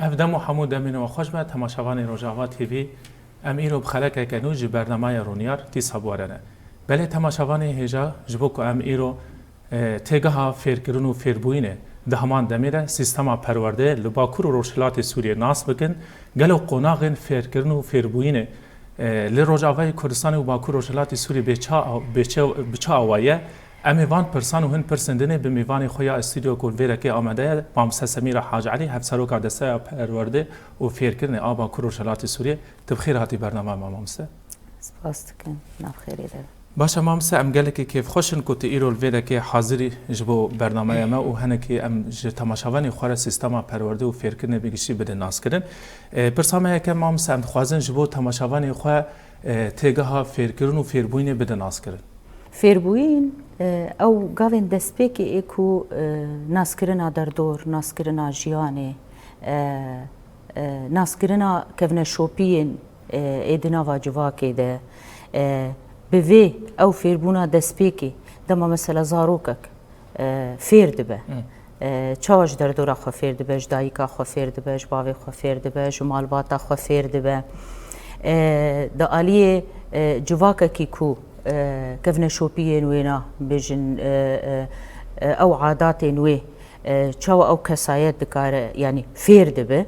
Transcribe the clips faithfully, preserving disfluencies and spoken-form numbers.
Ev dem û hemû demên we xweş be, temaşevanê Rojava T V. Em îro bi xelekeke nû ji bernameya Rûniyar dîsa bi we re ne. Belê temaşevanê hêja, ji bo ku em îro, e, têgeha fêrkirin û fêrbûyînê di heman demê de sîstema perwerdeyê li Bakur û Rojhilatê Sûriyê nas bikin, gelo qonaxên fêrkirin û fêrbûyînê, e, li Rojavayê Kurdistanê û Bakur Rojhilatê Sûriyê bê ça-, bê çe-, bi çi awayî ye? Em ê van pirsan û hin pirsên dinê bi mêvanê xwe ya stûdyo ku li vê rekê amade ye, Mamoste Semîra Hacî Elî, hevseroka Desteya Perwerde û Fêrkirinê a Bakur Rojhilatê Sûriyê. Tu bi xêr hatî bernama me, mamoste. Spas dikim, nav xêrê de. Baş e, mamoste, em gelekî kêfxweş in ku tu îro li vê rekê hazirî ji bo bernameya me û hinekî em ji temaşevanê xwe re sîstema perwerde û fêrkirinê bi giştî bidin naskirin. E, pirsa me yekem, mamoste, em dixwazin ji bo temaşevanê xwe, e, têgeha fêrkirin û fêrbûyînê bidin naskirin. Fêrbûyîn, e, ew gavên destpêkê ê ku, e, naskirina derdor, naskirina jiyanê, e, e, naskirina kevneşopiyên, e, ê di nava civakê de, e, bi vê ew fêrbûna destpêkê, dema mesela zarokek, e, fêr dibe. Hı. E, çawa ji derdora xwe fêr dibe, ji dayika xwe fêr dibe, ji bavê xwe fêr dibe, ji malbata xwe fêr dibe. E, di aliyê, e, civakekî ku, e, kevneşopiyên wêna bijin, e, e, e, ew adatên wê, e, çawa ew kesayet dikare, yanî fêr dibe.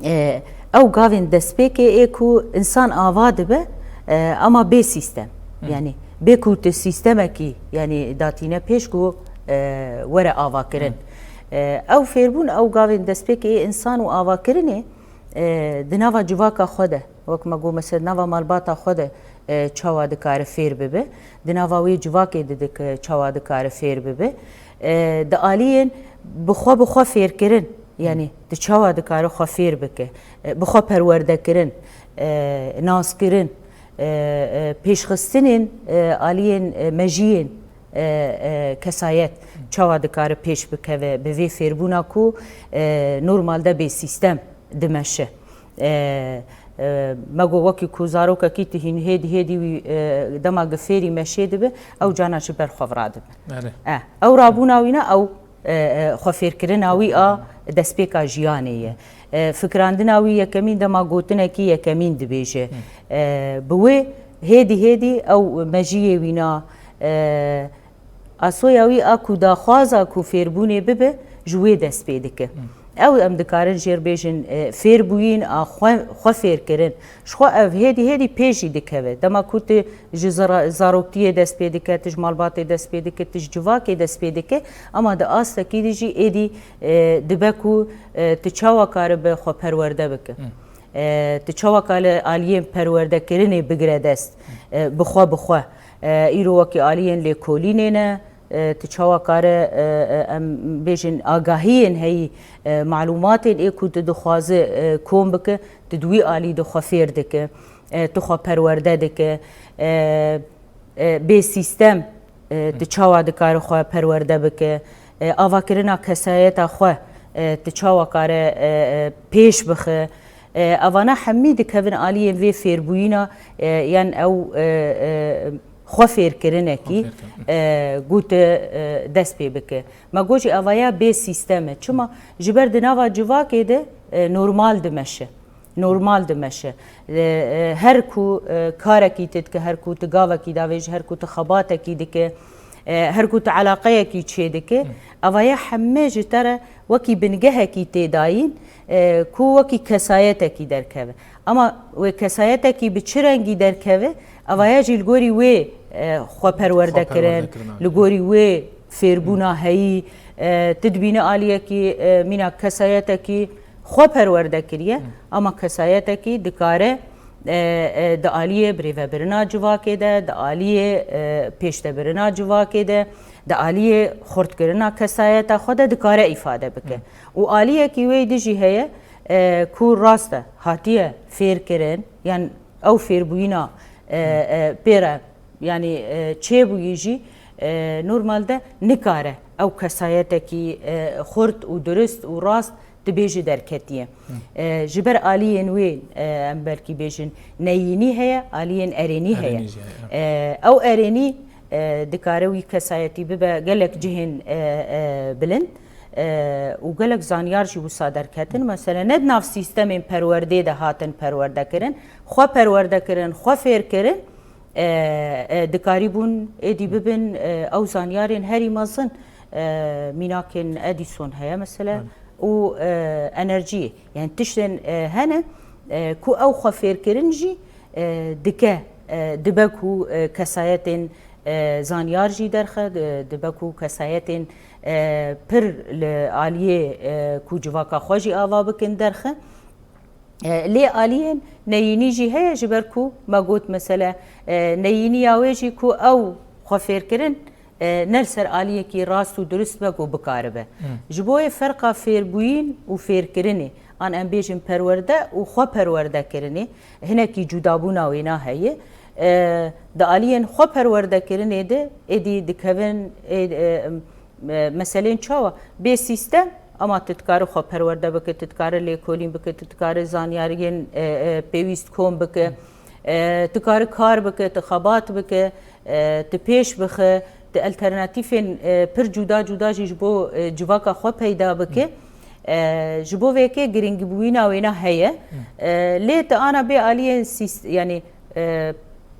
E, ew gavên destpêkê ê ku însan ava dibe, e, ama bê sîstem. Hı. Yanî bê ku tu sîstemekî, yanî datîne pêş ku, e, were avakirin. Hı. E, ew fêrbûn, ew gavên destpêkê ê însan û avakirinê, e, di nava civaka xwe de, wek me got, mesela nava malbata xwe de, e, çawa dikare fêr bibe, di nava wê civakê de dik-, çawa dikare fêr bibe. E, di aliyên bi xwe bi xwe fêrkirin, yanî tu çawa dikare xwe fêr bike, e, bi xwe perwerdekirin, e, naskirin, e, e, pêşxistinên, e, aliyên, e, mejiyên, e, e, kesayet çawa dikare pêş bikeve bi vê fêrbûna ku, e, normalde bê sîstem dimeşe. E, e, me got, wekî ku zarokekî tu hîn hêdî hêdî wî, e, dema gi fêrî meşê dibe, ew cana ji ber xwe viradibe. Erê. E, ew rabûna wî ne, ew, e, e, xwefêrkirina wî a destpêka jiyanê ye. E, fikirandina wî yekemîn dema gotinekî yekemîn dibêje. Hı. E, bi wê hêdî hêdî ew mejiyê wîna, e, asoya wî a ku daxwaza ku fêrbûnê bibe, ji wê dest pê dike. Hı. Ew em dikarin jêr bêjin, e, fêrbûyîn a xwe, xwe fêr kirin. Ji xwe ev hêdî hêdî pêş jî dikeve. Dema ku tu ji zara-, zaroktiyê dest pê dike, tu ji malbatê dest pê dike, tu ji civakê dest pê dike, ama di astekî de jî êdî, e, dibe ku, e, tu çawa karibe xwe perwerde bike. Hı. E, tu çawa kare aliyên perwerdekirinê bigire dest, e, bi xwe bi xwe. E, îro wekî aliyên lêkolînê ne, e, tu çawa kare, e, e, em bêjin agahiyên heyî, e, malûmatên ê ku tu dixwaze, e, kom bike, tu di wî alî de xwe fêr dike, e, tu xwe perwerde dike, e, e, bê sîstem, e, tu çawa dikare xwe perwerde bike, e, avakirina kesayeta xwe, e, tu çawa kare, e, e, pêş bixe. E, evana hemî dikevin aliyên vê fêrbûyîna, e, yan ew, e, e, xwe fêrkirinekî, Xwe fêrkirin. E, ku tu, e, dest pê bike. Me got jî evaya bê sîstem e. Çima? Ji ber di nava civakê de, e, normal dimeşe. Normal dimeşe. E, e, her ku, e, karekî tu dike, her ku tu gavekî davêjî, her ku tu xebatekî dike, e, her ku tu eleqeyekî çê dike, Hı. evaya heme ji te re wekî bingehekî tê dayîn, e, ku wekî kesayetekî derkeve. Ama wê kesayetekî bi çi rengî derkeve, evaya jî li gorî wê, e, xwe perwerde Xwe kirin, perwerde kirin, li gorî wê fêrbûna heyî, e, tu dibîne aliyekî, e, mîna kesayetekî xwe perwerde kiriye, Hı. ama kesayetekî dikare, e, e, di aliyê birêvebirina civakê de, di aliyê, e, pêşdebirina civakê de, di aliyê xurtkirina kesayeta xwe de dikare îfade bike. Hı. Û aliyekî wê di jî heye, e, ku rast e, hatiye fêrkirin, yan ew fêrbûyîna, e, e, pê re, yanî, e, çêbûyî jî, e, normalde nikare ew kesayetekî, e, xurt û durist û rast tu bêjî derketiye. Hı. E, ji ber aliyên wê, e, em belkî bêjin neyînî heye, aliyên erênî heye. Erênî jî heye, evet. E, ew erênî, e, dikare wî kesayetî bibe gelek cihên, e, e, bilind. e, û gelek zanyar jî wisa derketin. Mesela ne di nav sîstemên perwerdê de hatin perwerdekirin, xwe perwerdekirin, xwe fêrkirin, e, e, dikarîbûn êdî bibin, e, ew zanyarên herî mezin, e, mînakên Edison heye mesela û, e, enerjiyê. Yani tiştên, e, hene, e, ku ew xwe fêrkirin jî, e, dike, e, dibe ku, e, kesayetên, e, zanyar jî derxe, di-, dibe ku kesayetên, e, pir li aliyê, e, ku civaka xwe jî ava bikin derxe. E, lê aliyên neyînî jî heye, ji ber ku me got mesele, e, neyîniya wê jî ku ew xwe fêrkirin, e, ne li ser aliyekî rast û durist be ku bikaribe. Ji bo wê ferqa fêrbûyîn û fêrkirinê, an em bêjin perwerde û xwe perwerdekirinê, hinekî cudabûna wêna heye. E, di aliyên xwe perwerdekirinê de êdî dikevin, ê, e, e, meselên çawa? Bê sîstem, ama tu dikare xwe perwerde bike, tu dikare lêkolîn bike, tu dikare zanyariyên, e, e, pêwîst kom bike, e, tu kare kar bike, tu xebat bike, e, tu pêş bixe, tu alternatîfên, e, pir cuda cuda jî ji bo, e, civaka xwe peyda bike. E, ji bo vê yekê girîngbûyîna wêna heye. E, lê tu ana bê aliyên sîst-, yani, e,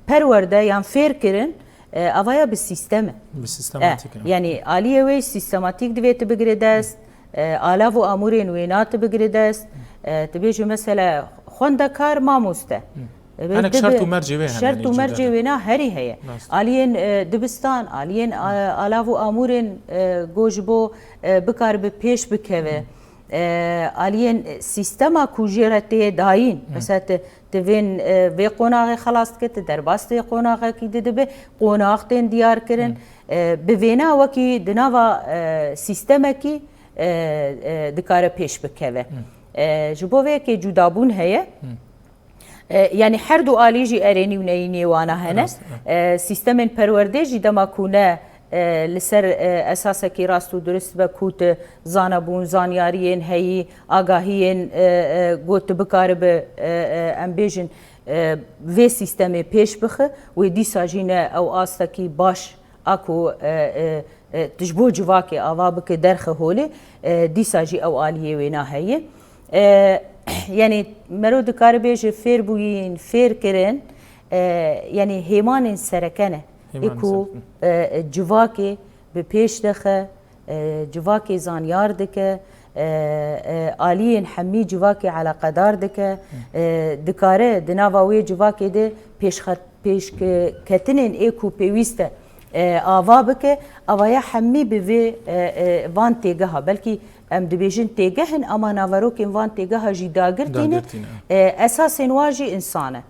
perwerde yan fêr kirin, e, avaya bi sîstem e. Bi sîstematîk e. Yani aliyê wê sîstematîk divê tu bigire dest, e, alav û amûrên wêna tu bigire dest, e, tu bêjî mesela xwendekar mamoste. E, Hinek dibe-, şert û mercê wê hene, şert yani, û mercê cî wêna herî heye. Rast. Aliyên, e, dibistan, aliyên, a, alav û amûrên, e, go ji bo, e, bikaribe pêş bikeve. E, aliyên, e, sîstema ku jê re tê dayîn. Mesela tu, tu vên, e, vê qonaxê xelas dike, tu derbas vê qonaxekî di dibe, qonax tên diyar kirin. E, bi vêna wekî di nava, e, sîstemekî, e, e, dikare pêş bikeve. E, ji bo vê yekê cudabûn heye. E, yani her du alî jî erênî û neyîniyê wana hene. Rast, e. E, sîstemên perwerdê jî dema ku ne, e, li ser, e, esasekî rast û durist be ku tu zanebûn, zanyariyên heyî, agahiyên, e, e, ku tu bikaribe, e, e, em bêjin, e, vê sîstemê pêş bixe, wê dîsa jî ne ew astekî baş a ku, e, e, e, tu ji bo civakê ava bike derxe holê, e, dîsa jî ew aliyê wêna heye. E, yani mero dikare bêje fêr bûyîn, fêr kirin, e, yani hêmanên sereke ne. Hêmanên Ê ku, sereke. E, e, civakê bi pêş dexe, e, civakê zanyar dike, e, e, aliyên hemî civakê eleqedar dike, e, dikare di nava wê civakê de pêşxet-, pêşketinên ê ku pêwîst e, e, ava bike, avaya hemî bi vê, e, e, van têgeha, belkî em dibêjin têgeh in, ama naverokên van têgeha jî dagirtî ne. Dagirtî ne. E, esasên wa jî însan e.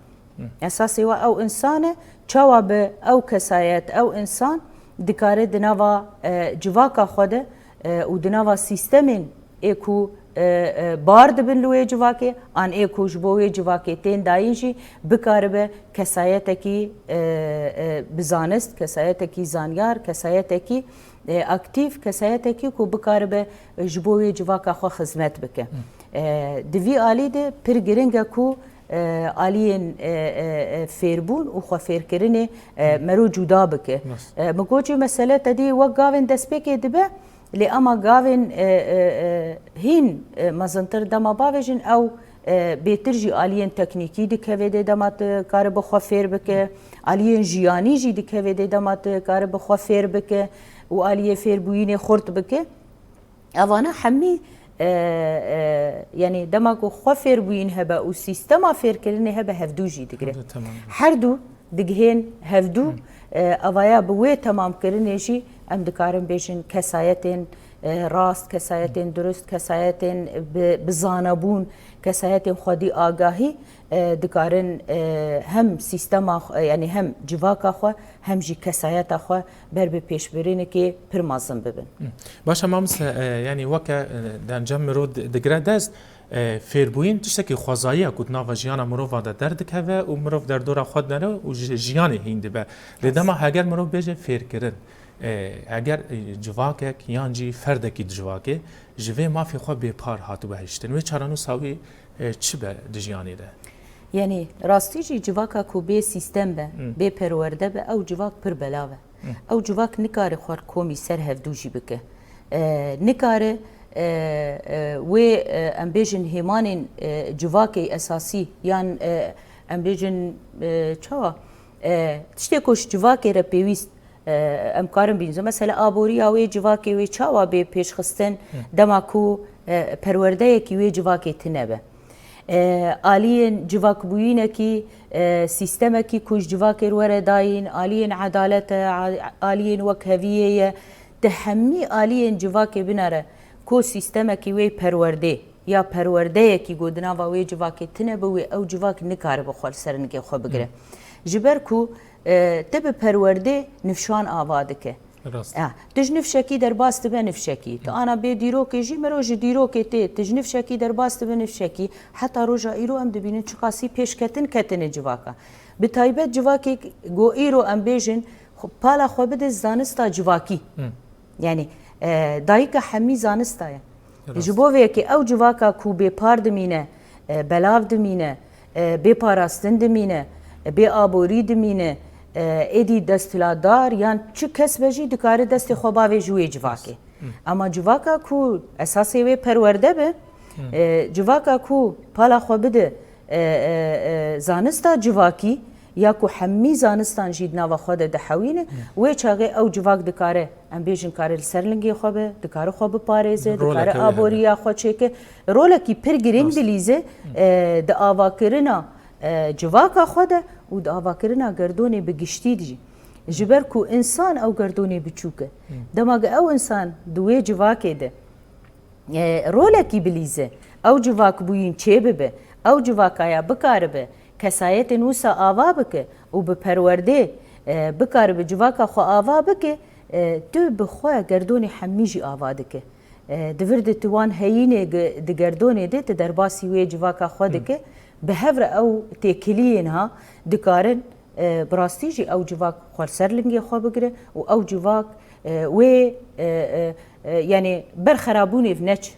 Esasê wa ew însan e, çawa bi ew kesayet, ew însan dikare di nava, e, civaka xwe de, e, û di nava sîstemên ê ku, e, e, bar dibin li wê civakê, an ê ku ji bo wê civakê tên dayîn jî bikaribe kesayetekî, e, e, bi zanist, kesayetekî zanyar, kesayetekî, e, aktîf, kesayetekî ku bikaribe, e, ji bo wê civaka xwe xizmet bike. E, di vî alî de pir giring e ku, e, aliyên, e, e, e, fêrbûn û xwefêrkirinê, e, mero cuda bike. Rast. E, min got jî mesele te dî wek gavên destpêkê dibe, lê ema gavên, e, e, e, hîn, e, mezintir dema bavêjin ew, e, bêtir jî aliyên teknîkî dikeve dê dema tu karibe xwe fêr bike, aliyên jiyanî jî dikeve dê dema tu karibe xwe fêr bike û aliyê fêrbûyînê xurt bike. Evana hemî, e, e, yani dema ku xwe fêrbûyîn hebe û sîstema fêrkirinê hebe hevdû jî digire. Hevdû, temam. Her du digihên hevdû, e, evaya bi wê temamkirinê jî em dikarin bêjin kesayetên, e, rast, kesayetên durist, kesayetên bi, bi zanebûn, kesayetên xwedî agahî, e, dikarin, e, hem sîstema xwe, yani hem civaka xwe, hem jî kesayeta xwe ber bi pêşbirînekê pir mezin bibin. Hı. Baş e mamoste, e, yani weke, e, dencem mirov di-, digire dest, e, fêrbûyîn tiştekî xwezayî ye ku di nava jiyana mirova de derdikeve û mirov derdora xwe dinere û ji-, jiyanê hîn dibe. Lê dema heger mirov bêje fêrkirin, e, heger, e, civakek yan jî ferdekî di civakê ji vê mafê xwe bêpar hatibû hiştin, wê çarenûsa wî, e, çi be di jiyanê de? Yani rastî jî civaka ku bê sîstem be, Hı. bê perwerde be, ew civak pir belav e. Hı. Ew civak nikare xwe komî ser hevdû jî bike. E, nikare, e, e, wê, e, em bêjin hêmanên, e, civakê esasî yan, e, em bêjin, e, çawa, e, tiştê ku ji civakê re pêwîst, e, em karin bînin. Mesela aboriya wê civakê wê çawa bê pêşxistin dema ku, e, perwerdeyekî wê civakê tune be. E, aliyên civakbûyînekî, e, sîstemekî ku ji civakê re were dayîn, aliyên edalete, a-, aliyên wekheviyê ye. Di hemî aliyên civakê binere ku sîstemekî wê perwerdê ya perwerdeyekî ku di nava wê civakê tune bi wê ew civak nikaribe xwe li ser nigê xwe bigire. Ji ber ku, e, te bi perwerdê nifşan ava dike. Rast. Ya, tu ji nifşekî derbas dibe nifşekî. Tu ana bê dîrokê jî mero ji dîrokê tê. Tu ji nifşekî derbas dibe nifşekî. Heta roja îro em dibînin çiqasî pêşketin ketine civaka. Bi taybet civakê go îro em bêjin xwe, pala xwe bide zanista civakî. Hı. Yani, e, dayika hemî zanista ye. Rast. Ji bo vê yekê ew civaka ku bê par dimîne, e, belav dimîne, e, bê parastin dimîne, e, bê aborî dimîne, e, êdî desthilatdar yan çi kes be jî dikare destê xwe bavê ji wê civakê. Hı. Ama civaka ku esasê wê perwerde be, Hı. e, civaka ku pala xwe bide, e, e, e, zanista civakî ya ku hemî zanistan jî di nava xwe de dihewîne, Hı. wê çaxê ew civak dikare, em bêjin, kare li ser lingê xwe be, dikare xwe biparêze, Roleke dikare wê hebe. aboriya xwe çêke. Rolekî pir girîng Rast. dilîze, Hı. e, di avakirina, e, civaka xwe de û di avakirina gerdonê bi giştî de jî. Ji ber ku însan ew gerdonê biçûk e. Hı. Dema ku ew însan di wê civakê de, e, rolekî bilîze, ew civakbûyîn çêbibe, ew civakaya bikaribe kesayetên wisa ava bike û bi perwerdê, e, bikaribe civaka xwe ava bike, e, tu bi xwe gerdonê hemî jî ava dike. E, di vir de tu wan heyînê gi-, di gerdonê de tu derbasî wê civaka xwe Hı. dike. Bi hev re ew têkiliyên ha dikarin, e, bi rastî jî ew civak xwe li ser lingê xwe bigire û ew civak, e, wê, e, e, e, yani ber xerabûnê neçe.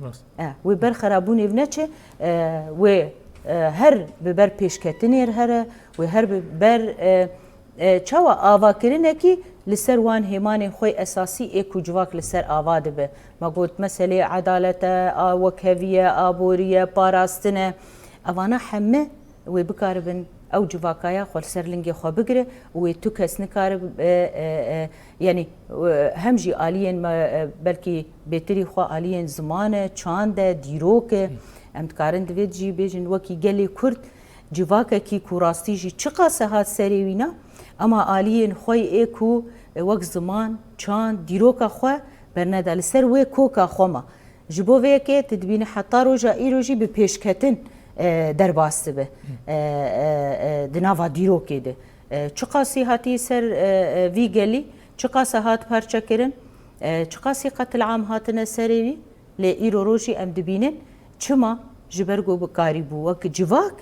Rast. E, wê ber xerabûnê neçe, e, wê, e, her bi ber pêşketinê re here, wê her bi ber, e, e, çawa avakirinekî li ser wan hêmanên xwe esasî ê ku civak li ser ava dibe. Me got meselê edalet e, a wekheviye, aborî ye, parastin e. Evana heme wê bikaribin ew civakaya xwe li ser lingê xwe bigire û wê tu kes nikaribe, e, e, e, yani, e, hem jî aliyên me, e, belkî bêtirî xwe aliyên ziman e, çand e, dîrok e. Em dikarin divê jî bêjin wekî gelê Kurd civakekî ku rastî jî çiqas e hat serê wîna, ema aliyên xwe yê ku, e, wek ziman, çand, dîroka xwe berneda li ser wê koka xwe ma. Ji bo vê yekê tu dibînî heta roja îro jî bi pêşketin, e, derbas dibe, e, e, e, di nava dîrokê de. E, çiqasî hatiye ser, e, e, vî gelî, çiqas e hat parçekirin, e, çiqasî qetilam hatine serê wî, lê îro rojî em dibînin çima ji ber ku bikarî bû wek civak,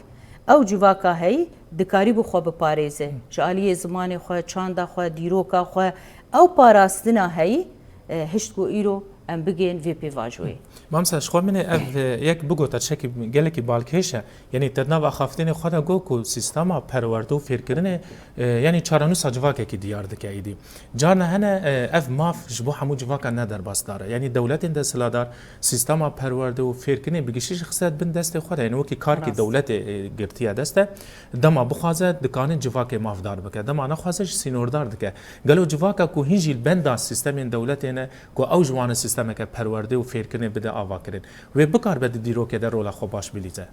ew civaka heyî dikarîbû xwe biparêze. Ji aliyê zimanê xwe, çanda xwe, dîroka xwe, ew parastina heyî, e, hişt ku îro em bigên vê pêvajoyê. Mamsa, ji xwe min ê ev, e, yek bigota tiştekî gelekî balkêş e. Yanî te di nav axaftinê xwe de got ku sîstema perwerde û fêrkirinê, e, yanî çarenûsa civakekî diyar dike êdî. Carna hene, e, ev maf ji bo hemû civaka ne derbasdar e. Yanî dewletên desthilatdar sîstema perwerde û fêrkirinê bi giştî jî xiste bin destê xwe de. Yanî wekî karkî Rast. dewletê, e, girtiye dest e. Dema bixwaze dikanin civakê mafdar bike. Dema nexwaze jî sînordar dike. Gelo civaka ku hîn jî li benda sîstemên dewletê ne, ku ew ji wan e sîstemeke perwerdê û fêrkirinê bide avakirin. Wê bikaribe di dîrokê de rola xwe baş bilîze.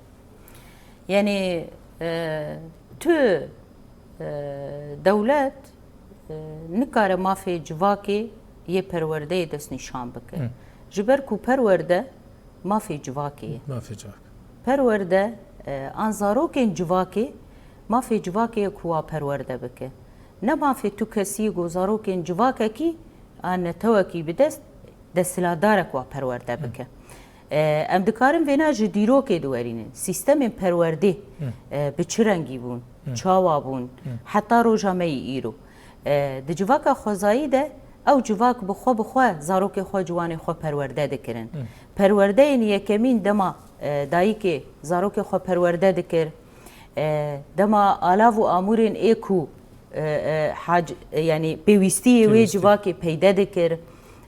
Yanî, e, tu, e, dewlet, e, nikare mafê civakê yê perwerdeyê destnîşan bike. Hı. Ji ber ku perwerde mafê civakê ye. Mafê civak. Perwerde, e, an zarokên civakê, mafê civakê ye ku wa perwerde bike. Ne mafê tu kesî ku zarokên civakekî an netewekî bi dest desthilatdarek wa perwerde Hı. bike. E, em dikarin vêna ji dîrokê diwerînin. Sîstemên perwerdê, Hı. e, bi çi rengî bûn, Hı. çawa bûn, Hı. heta roja me yî îro. E, di civaka xwezayî de ew civak bi xwe bi xwe zarokê xwe, ciwanê xwe perwerde dikirin. Hı. Perwerdeyên yekemîn dema, e, dayikê zarokê xwe perwerde dikir, e, dema alav û amûrên ê ku, e, e, hac-, e, yanî pêwîstiyê wê Pêwîstî. civakê peyde dikir,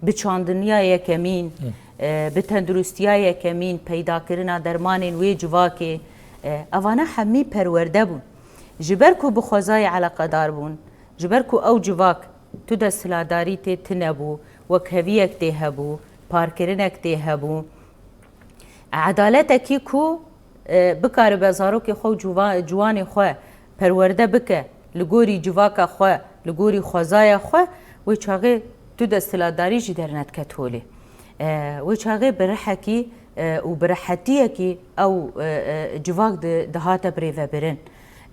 bi çandiniya yekemîn, e, bi tenduristiya yekemîn, peydakirina dermanên wê civakê, e, evana hemî perwerde bûn. Ji ber ku bi xwezayê eleqedar bûn, ji ber ku ew civak tu desthilatdarî tê tune bû, wekheviyek tê hebû, parkirinek tê hebû, edaletekî ku, e, bikaribe zarokê xwe û ciwa-, ciwanê xwe perwerde bike, li gorî civaka xwe, li gorî xwezaya xwe, wê çaxê tu desthilatdarî jî dernediket holê. E, wê çaxê bi rihekî, e, û bi rehetiyekî ew, e, e, civak di-, dihate birêvebirin.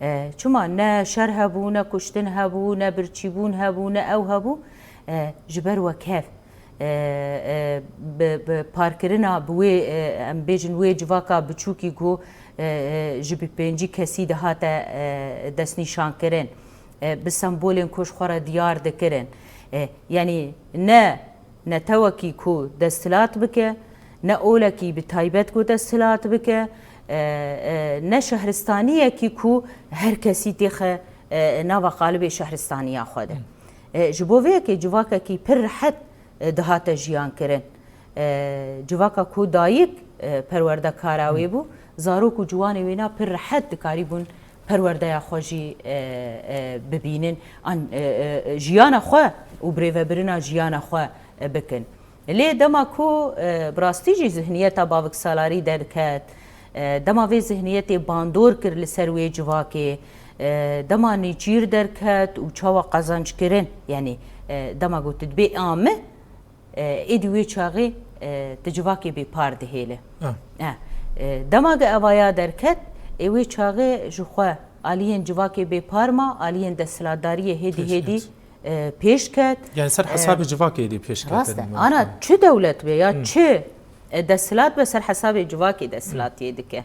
E, çima ne şer hebû, ne kuştin hebû, ne birçîbûn hebû, ne ew hebû, e, ji ber wekhev. E, e, bi, bi parkirina, bi wê, e, em bêjin wê civaka biçûkî ku, e, e, ji bi pêncî kesî dihate, e, destnîşankirin, e, bi sembolên ku ji xwe re diyar dikirin. E, yanî ne netewekî ku desthilat bike, ne olekî bi taybet ku desthilat bike, e, e, ne şehristaniyekî ku her kesî têxe, e, nava qalibê şehristaniya xwe de. E, ji bo vê yekê civakekî pir rehet, e, dihate jiyan kirin. E, civaka ku dayik, e, perwerdekara wê bû, zarok û ciwanê wêna pir rehet dikarîbûn perwerdeya xwe jî, e, e, bibînin, an, e, e, jiyana xwe û birêvebirina jiyana xwe, e, bikin. Lê dema ku, e, bi rastî jî zihniyeta baviksalarî derket, e, dema vê zihniyetê bandor kir li ser wê civakê, e, dema nêçîr derket û çawa qezenc kirin, yanî, e, dema ku tu dibê ame, e, êdî wê çaxê, e, tu civakê bêpar dihêle. Ah. E, e, dema ku evaya derket, ê wê çaxê ji xwe aliyên civakê bêpar ma, aliyên desthilatdariyê hêdî Pêş hêdî, ket. e, pêş ket. Yani ser E, hesabê civakê êdî pêş ket. Rast e. Ana çi dewlet be ya Hmm. çi, e, desthilat be ser hesabê civakê desthilatiyê dike.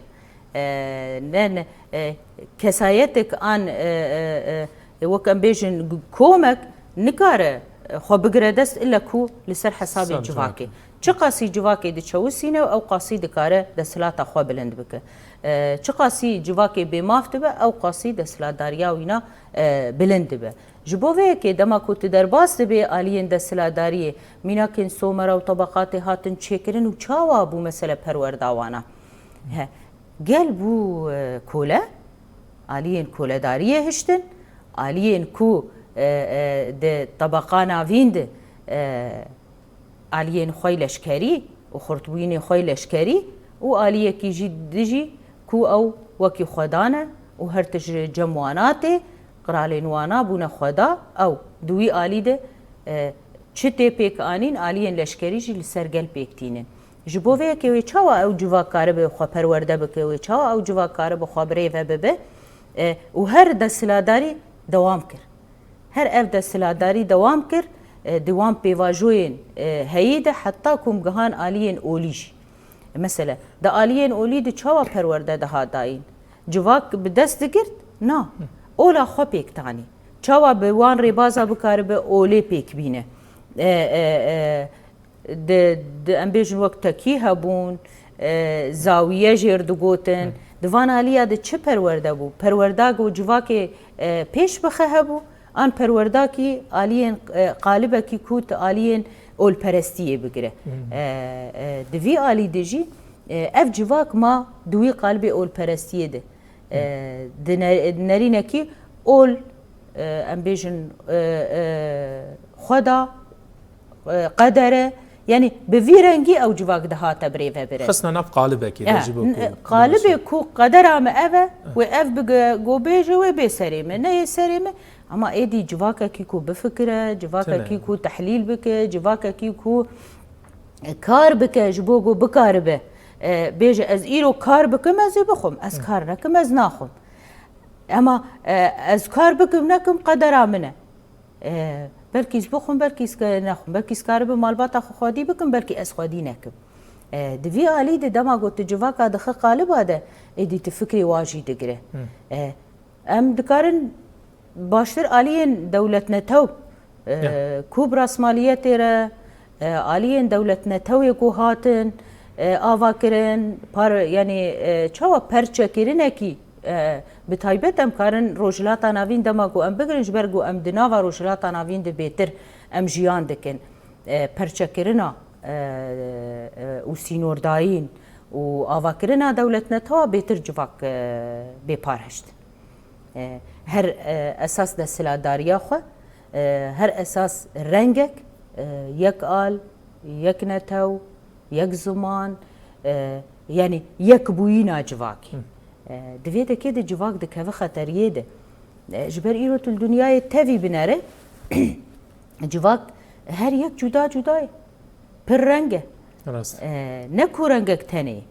E, ne, ne, e, kesayetek an, e, e, e, wek em bêjin g-, komek nikare, e, xwe bigire dest illa ku li ser hesabê Hesab civakê. civakê. Çi qasî civakê diçewisîne û ew qasî dikare desthilata xwe bilind bike. E, çi qasî civakê bêmaf dibe, ew qasî desthilatdariya wîna, e, bilind dibe. Ji bo vê yekê dema ku tu derbas dibê aliyên desthilatdariyê, mînakên somera û tebeqatê hatin çêkirin û çawa bû mesele perwerda wana? He, gel bû, e, kole, aliyên koledariyê hiştin, aliyên ku, e, e, di tebeqa navîn de, e, aliyên xwe leşkerî û xurtbûyînê xwe leşkerî û aliyekî jî dijî ku ew wekî xwedan e û her tişt ji cem wana tê, qiralên wana bûne xweda, ew di wî alî de, e, çi tê pêk anîn, aliyên leşkerî jî li ser gel pêk tînin. Ji bo vê yekê wê çawa ew civak karibe xwe perwerde bike, wê çawa ew civak karibe xwe birêve bibe, e, û her desthilatdarî dewam kir. Her ev desthilatdarî dewam kir, e, di wan pêvajoyên, e, heyî de heta ku em gihan aliyên olî jî. Mesela, di aliyên olî de çawa perwerde dihat dayîn? Civak bi dest digirt? Na. Ola xwe pêk tanî. Çawa bi wan rêbaza bikaribe olê pêk bîne? E, e, e, di, di, em bêjin wek tekî hebûn, e, zawiye jêr digotin. Di van aliya de çi perwerde bû? Perwerda ku civakê, e, pêş bixe hebû, an perwerdakî aliyên, e, qalibekî ku tu aliyên olperestiyê bigire. E, e, di vî alî de jî, e, ev civak ma di wî qalibê olperestiyê de. E, di ne-, nerînekî ol, e, em bêjin, e, e, xweda, e, qedere, yanî bi vî rengî ew civak dihate birêvebirin. Xisne nav qalibekê de Ya, ji bo n-, ku qalibê ku qedera me ev e, wê ev bige, go bêje wê bê serê me, neyê serê me. Ama êdî civakekî ku bifikire, civakekî Tine. ku tehlîl bike, civakekî ku kar bike, ji bo ku bikaribe, e, bêje, ez îro kar bikim, ez ê bixwim, ez kar nekim, ez naxwim. Ema, e, ez kar bikim, nekim, qedera min e. E, belkî ez bixwim, belkî ez ke-, nexwim, belkî ez karibe malbata xwe xwedî bikim, belkî ez xwedî nekim. E, di vî alî de dema ku tu civaka dixe qaliba de, êdî tu fikrê wa jî digire. E, em dikarin baştir aliyên dewletnetew, e, Ya. ku bi rasmaliyetê re, e, aliyên dewletnetewê ku hatin, e, ava kirin, par, yanî, e, çawa perçekirinekî, e, bi taybet em karin Rojhilata Navîn dema ku em bigirin, ji ber ku em di nava Rojhilata Navîn de bêtir em jiyan dikin. e, perçekirina, e, e, û sînordayîn û avakirina dewletnetewa bêtir civak, e, bê parhiştin. E, her, e, esas desthilatdariya xwe, e, her esas rengek, e, yek al, yek netew, yek ziman, e, yanî yekbûyîna civakê. Hı. E, di vê dekê de civak dikeve xeteriyê de. E, ji ber îro tu li dinyayê tevî binere, civak her yek cuda cuda ye. Pir reng e. Rast. E, ne ku rengek tenê ye.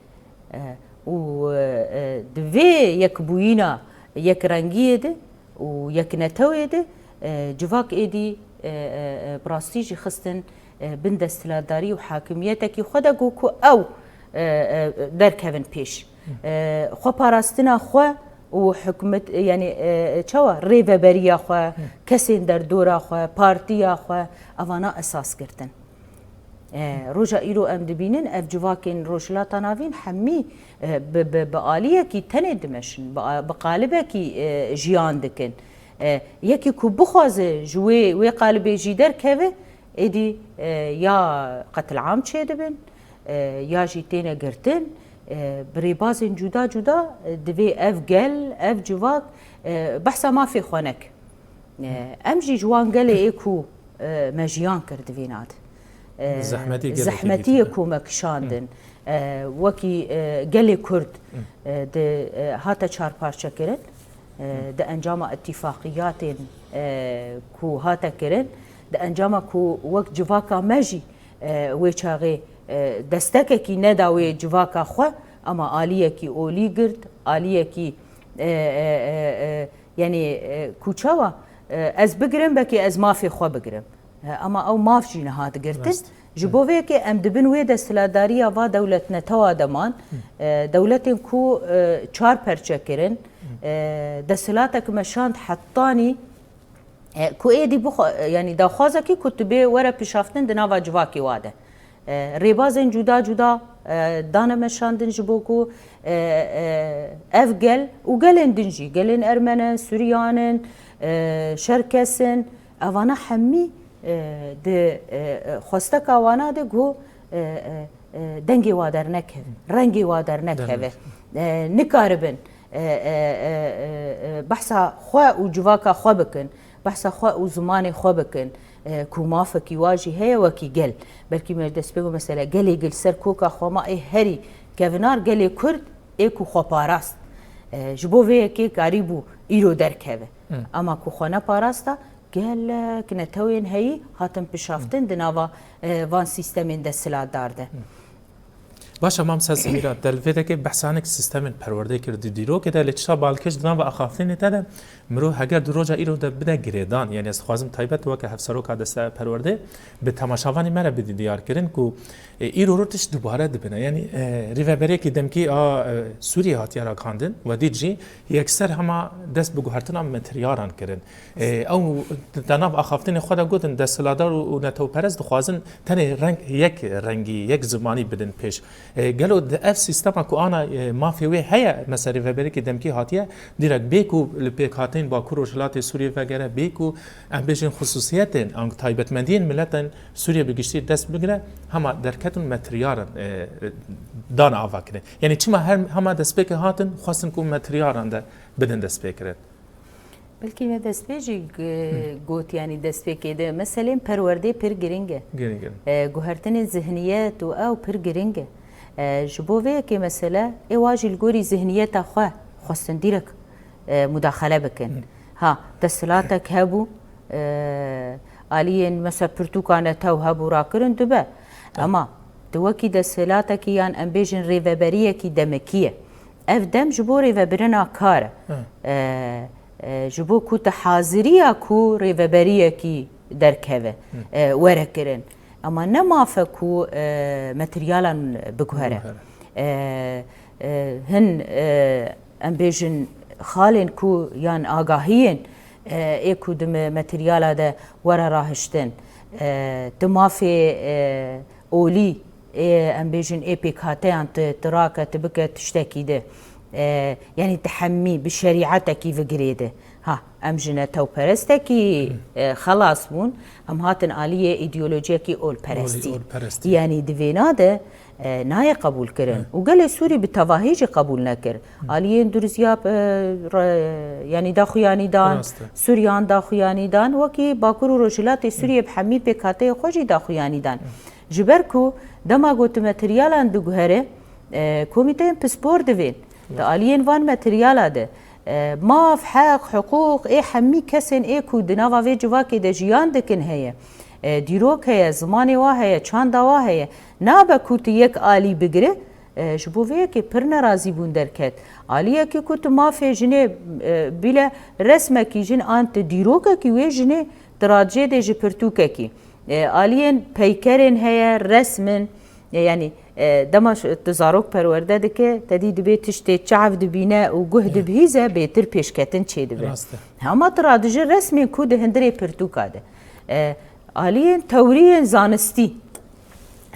E, û, e, e, di vê yekbûyîna yekrengiyê de û yeknetewê de, e, civak êdî, e, e, e, bi rastî jî xistin, e, bin desthilatdarî û hakimiyetekî xwe de ku, ku ew, e, e, derkevin pêş. E, xwe parastina xwe û hikûmet, yanî, e, çawa rêveberiya xwe, kesên derdora xwe, partiya xwe, evana esas girtin. E, roja îro em dibînin, ev civakên Rojhilata Navîn hemî, e, bi, bi, bi aliyekî tenê dimeşin, bi a-, bi qalibekî, e, jiyan dikin. E, yekî ku bixwaze ji wê, wê qalibê jî derkeve, êdî, e, ya qetilam çêdibin, e, ya jî têne girtin, e, bi rêbazên cuda cuda, e, divê ev gel, ev civak, e, behsa mafê xwe neke. E, em jî ji wan gelê ê ku, e, me jiyan kir di vîna de. E, Zehmetî gelekî zehmetiyê dîtin. Ku me kişandin. E, wekî, e, gelê Kurd, e, di, e, hate çarparçekirin. E, di encama îtîfaqiyatên, e, ku hate kirin, di encama ku wek civaka me jî, e, wê çaxê, e, destekekî neda wê civaka xwe, ama aliyekî olî girt, aliyekî, e, e, e, e, Yanî, e, ku çawa, e, ez bigirim, belkî ez mafê xwe bigirim. E, ama ew maf jî nihat girtin. Rast. Ji bo vê yekê em dibin wê desthilatdariya va dewletnetewa de man. E, dewletên ku, e, çar perçe kirin, e, desthilatek meşand hetanî, e, ku êdî bixwe-, e, yanî daxwazekî ku tu bê were pişaftin di nava civakê wa de. E, rêbazên cuda cuda, e, dane meşandin ji bo ku, e, e, ev gel û gelên din jî, gelên Ermen in, Suryan in, e, Şerkes in, evana hemî, e, di, e, e, xwesteka wana de ku, e, e, e, dengê wa dernekeve, rengê wa dernekeve. Dernekeve. E, nikaribin, e, e, e, e, e, behsa xwe û civaka xwe bikin, behsa xwe û zimanê xwe bikin. E, ku mafekî wa jî heye wekî gel. Belkî me destpê ku mesela gelê gi li ser koka xwe ma ê herî kevinar gelê Kurd ê ku xwe parast. E, ji bo vê yekê karîbû îro derkeve. Ama ku xwe neparasta, gelek netewên heyî hatin pişaftin di nava, e, van sîstemên desthilatdar de. Baş e, Mam Sesî Mîran, te li vê dekê behsanek sîstemên perwerdeyê kir di dîrokê de, lê çita balkêş di nava axaftinê te de, mirov heger di roja îro de bide girêdan, yanî ez dixwazim taybet weke hevseroka desteya perwerdeyê bi temaşevanê me re bidî diyarkirin ku, e, îro rû tişt dubare dibine. Yanî, e, rêveberiyekî demkî a, e, Sûriyê hatiye ragihandin, we dît jî yekser hema dest bi guhertina materyalan kirin. E, ew di nav axaftinê xwe de gotin, desthilatdar û, û netewperest dixwazin tenê reng, yek rengî, yek zimanî bidin pêş. E, gelo di ev sîstema ku ana, e, mafê wê heye, mesela rêveberiyekî demkî hatiye, dîrek bê ku li pêkhateyên Bakur Rojhilatê Sûriyê vegere, bê ku em bêjin xusûsiyetên an taybetmendiyên miletên Sûriyê bi giştî dest bigire, hema derketin materyalan, e, e, dan ava kirin. Yanî çima her, hema destpêkê hatin, xwestin ku materyalan de bidin destpêkirin. Belkî me destpê jî g-, got, yanî destpêkê de meselên perwerdê pir giring e. Giring in. E, guhertinên zihniyet û ew pir giring e. E, ji bo vê yekê mesele ê wa jî li gorî zihniyeta xwe xwestin dîrek, e, mudaxele bikin. Ha, desthilatek hebû, e, aliyên mesela pirtûka netew hebû rakirin dibe. Ama tu wekî desthilatekî yan em bêjin rêveberiyekî demekî ye. Ev dem ji bo rêvebirina kar e. E, e, ji bo ku tu haziriya ku rêveberiyekî derkeve, e, were kirin. Ama ne maf e ku, e, materyalan biguhere. Biguhere. E, e, hin, e, em bêjin xalên ku yan agahiyên, e, ê ku di me-, materyala de were rahiştin. E, tu mafê, e, olî ê, em bêjin, ê pêkhateyan tu, tu rake, tu bike tiştekî de. E, yanî di hemî bi şerîetekî vigirê de. Ha, em ji netewperestekî, e, xelas bûn, em hatin aliyê îdeolojiyekî olperestî. Olî, olperestî. Yanî di vêna de, e, nayê qebûl kirin. Û gelê Sûrî bi tevahî jî qebûl nekir. Aliyên Durziyab, e, re-, yanî daxuyanî dan, Rast e. Sûriyan daxuyanî dan, wekî Bakur û Rojhilatê Sûriyê bi hemî pêkhateyê xwe jî daxuyanî dan. Ji ber ku dema ku tu materyalan diguhere, e, komîteyên pispor divên. Di aliyên van materyala de, e, maf, heq, hiqûq ê hemî kesên ê ku di nava vê civakê de jiyan dikin heye. E, dîrok heye, zimanê wa heye, çanda wa heye. Nabe ku tu yek alî bigire, e, ji bo vê yekê pir nerazîbûn derket. Aliyekî ku tu mafê jinê, e, bîle resmekî jin an tu dîrokekî wê jinê tu radijê dê ji pirtûkekî. E, aliyên peykerên heye, resm in. E, yanî, e, dema ş-, tu zarok perwerde dike, te dî dibê tiştê çav dibîne û guh dibihîze, bêtir pêşketin çêdibe. Rast e. Hema tu radijî resmên ku di hundirê pirtûka de. E, aliyên tewriyên zanistî.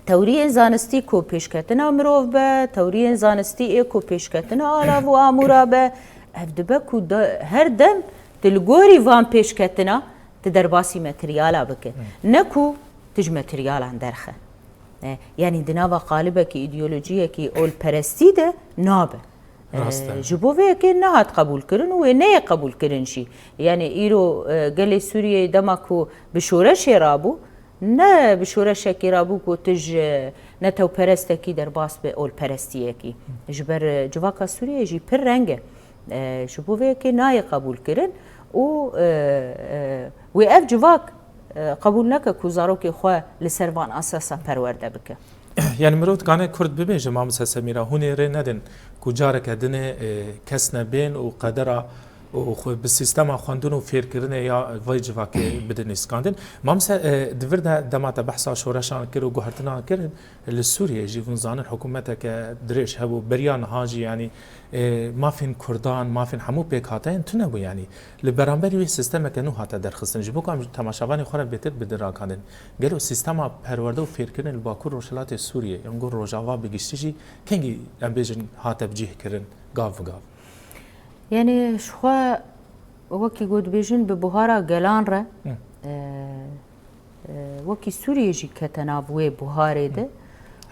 Tewriyên zanistî ku pêşketina mirov be, tewriyên zanistî ê ku pêşketina alav û amûra be, ev dibe ku de, her dem tu li gorî van pêşketina tu derbasî materyala bike. Ne ku tu ji materyalan derxe. E, yanî di nava qalibekî, îdeolojiyekî olperestî de nabe. E, Rast e. Ji bo vê yekê nehat qebûlkirin û wê neyê qebûlkirin jî. Yanî îro, e, gelê Sûriyeyê dema ku bi şoreşê rabû, ne bi şoreşekî rabû ku tu ji netewperestekî derbas be olperestiyekî. Ji ber, e, civaka Sûriyeyê jî pir reng e. E, ji bo vê yekê nayê qebûlkirin û, e, e, wê ev civak, e, qebûl neke ku zarokê xwe li ser van esasa perwerde bike. Yani mirov dikane Kurd bibêje, Mamoste Semîra, hûn ê rê nedin ku careke dinê, e, kes nebên û qedera û xwe bi sîstema xwendin û fêrkirinê ya vay civakê bidin nîskandin. Mamoste, e, di vir de dema te behsa şoreşan kir û guhertinan kir, li Sûriyê jî hûn zanin hikûmeteke dirêj hebû, beriya niha jî, yanî, e, mafên Kurdan, mafên hemû pêkhateyên tune bû, yanî. Li beramberî wê sîstemeke nû hate derxistin. Ji bo ku em temaşevanê xwe re bêtir bidin rakandin. Gelo sîstema perwerde û fêrkirinê li Bakur Rojhilatê Sûriyê, yan ku Rojava bi giştî jî kengî, em bêjin, hate bicihkirin, gav bi gav? Yanî ji xwe wekî ku dibêjin bi buhara gelan re, Hı. e, e, wekî Sûriyê jî kete nav wê buharê de.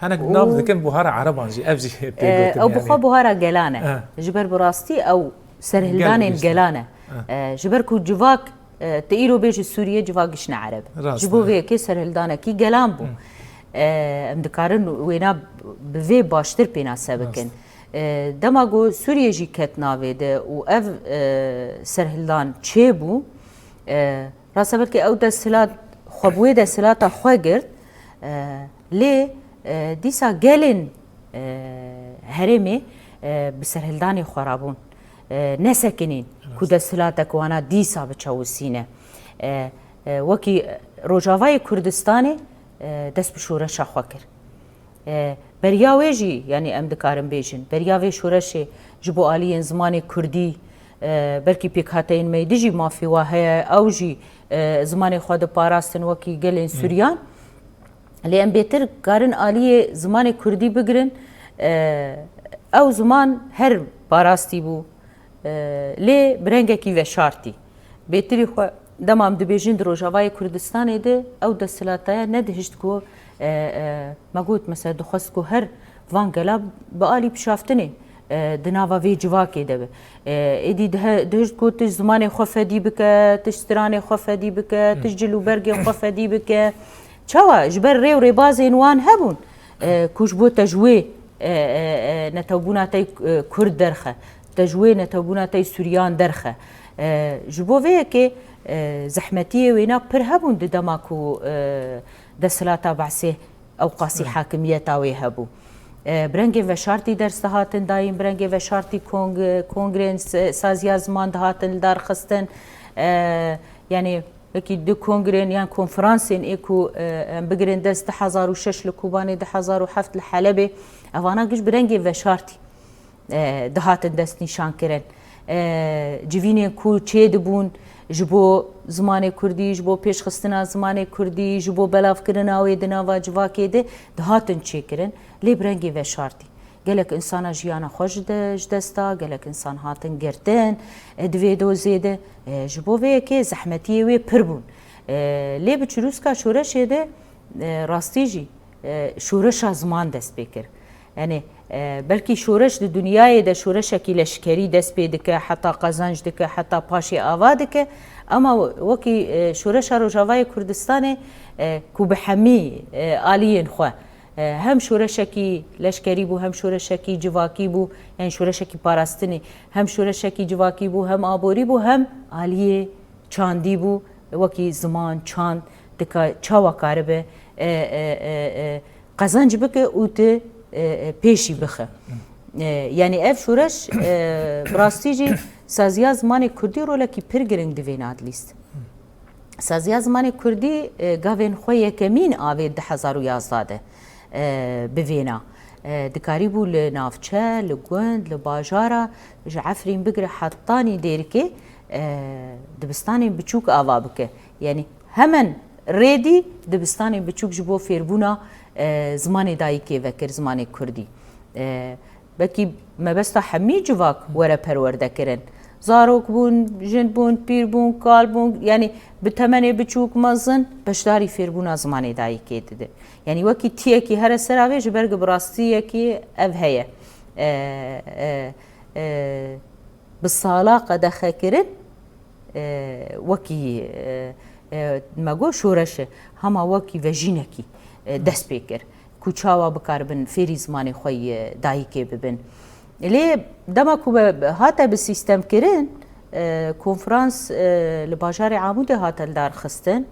Hinek Û, nav dikin buhara Ereban jî, ev jî pê e, gotin ew bi yani. Xwe buhara gelan e. E. Ji ber bi rastî ew serhildanên Gel gelan e. E. E, ji ber ku civak, e, te îro bêjî Sûriye, civak gişne Ereb. Rast Ji bo e. Vê yekê serhildanekî gelan bû. Hı. E, em dikarin wêna bi vê baştir pênase Rast. Bikin. E, dema ku Sûriye jî ket navê de û ev, e, serhildan çêbû, e, Rasta belkî ew desthilat xwe bi wê desthilata xwe girt, e, lê, e, dîsa gelên, e, herêmê, e, bi serhildanê xwe rabûn, e, nesekinîn ku Rast. Desthilatek wana dîsa biçewisîne. E, e, wekî Rojavayê Kurdistanê, e, dest bi şoreşa xwe kir. E, beriya wê jî, yanî em dikarin bêjin, beriya vê şoreşê ji bo aliyên zimanê kurdî, e, belkî pêkhateyên me yê di jî mafê wa heye, ew jî, e, zimanê xwe diparastin wekî gelên Hı. Suryan. Lê em bêtir karin aliyê zimanê kurdî bigirin, e, ew ziman her parastî bû. E, lê bi rengekî veşartî. Bêtirî xwe dema em dibêjin di Rojavayê Kurdistanê de ew desthilataya nedihişt ku, e, e, me got mesela dixwest ku her van gela bi alî pişaftinê, e, di nava vê civakê de be. E, êdî dihe-, dihişt ku tu ji zimanê xwe fedî bike, tu ji stranê xwe fedî bike, tu ji cil û bergên xwe fedî bike. Çawa? Ji ber rê û rêbazên wan hebûn, e, ku ji bo te ji wê, e, e, e, netewbûna te, e, Kurd derxe. Te ji wê netewbûna te yê Suryan derxe. E, ji bo vê yekê, e, zehmetiyê wêna pir hebûn di dema ku, e, desthilata Be'sê ew qasî Evet. hakimiyeta wê hebû. E, bi rengê veşartî ders dihatin dayîn, bi rengê veşartî kong-, kongrên s-, saziya ziman dihatin lidarxistin. E, yanî wekî du kongrên yan konferansên ê ku, e, em bigirin dest du hezar û şeş li Kobanê, du hezar û heft li Helebê, evana giş bi rengê veşartî. e, dihatin destnîşankirin. E, civînên ku çêdibûn ji bo zimanê kurdî, ji bo pêşxistina zimanê kurdî, ji bo belavkirina wê di nava civakê de dihatin çêkirin. Lê bi rengê veşartî. Gelek insana jiyana xwe ji de, ji dest da, gelek insan hatin girtin, e, di vê dozê de. E, ji bo vê yekê zehmetiyê wê pir bûn. E, lê bi çirûska şoreşê de, e, rastî jî, e, şoreşa ziman dest pê kir. Yani, e, belkî şoreş di dinyayê de şoreşekî leşkerî dest pê dike, heta qezenc dike, heta paşê ava dike. Ama wekî, e, şoreşa Rojavayê Kurdistanê, e, ku bi hemî, e, aliyên xwe, e, hem şoreşekî leşkerî bû, hem şoreşekî civakî bû, yani şoreşekî parastinê, hem şoreşekî civakî bû, hem aborî bû, hem aliyê çandî bû, wekî ziman, çand, dika-, çawa karibe, e, e, e, e, qezenc bike û tu, e, e, pêşî bixe. E, yani ev şoreş, e, bi rastî jî saziya zimanê kurdî rolekî pir giring divêna dilîst. Saziya zimanê kurdî, e, gavên xwe yekemîn avê du hezar û yazdeh de, e, bivêna. E, dikarîbû li navçe, li gund, li bajara, ji Efrîn bigire hetanî Dêrikê, e, dibistanên biçûk ava bike. Yani hemen rêdî dibistanên biçûk ji bo fêrbûna, e, zimanê dayikê vekir, zimanê kurdî. E, Belkî mebesta hemî civak were perwerdekirin. Zarok bûn, jin bûn, pîr bûn, kal bûn, yanî bi temenê biçûk, mezin, beşdarî fêrbûna zimanê dayikê didin. Yanî wekî tiyekî here ser avê, ji ber ku bi rastiyekî ev heye. E, e, e, bi sala qedexekirin, e, wekî, e, e, me got şoreş e, hema wekî vejînekî, e, dest pê kir, ku çawa bikaribin fêrî zimanê xwe yê dayikê bibin. Lê dema ku be, hate bi sîstemkirin, e, konferans, e, li bajarê Amûdê hate lidarxistin.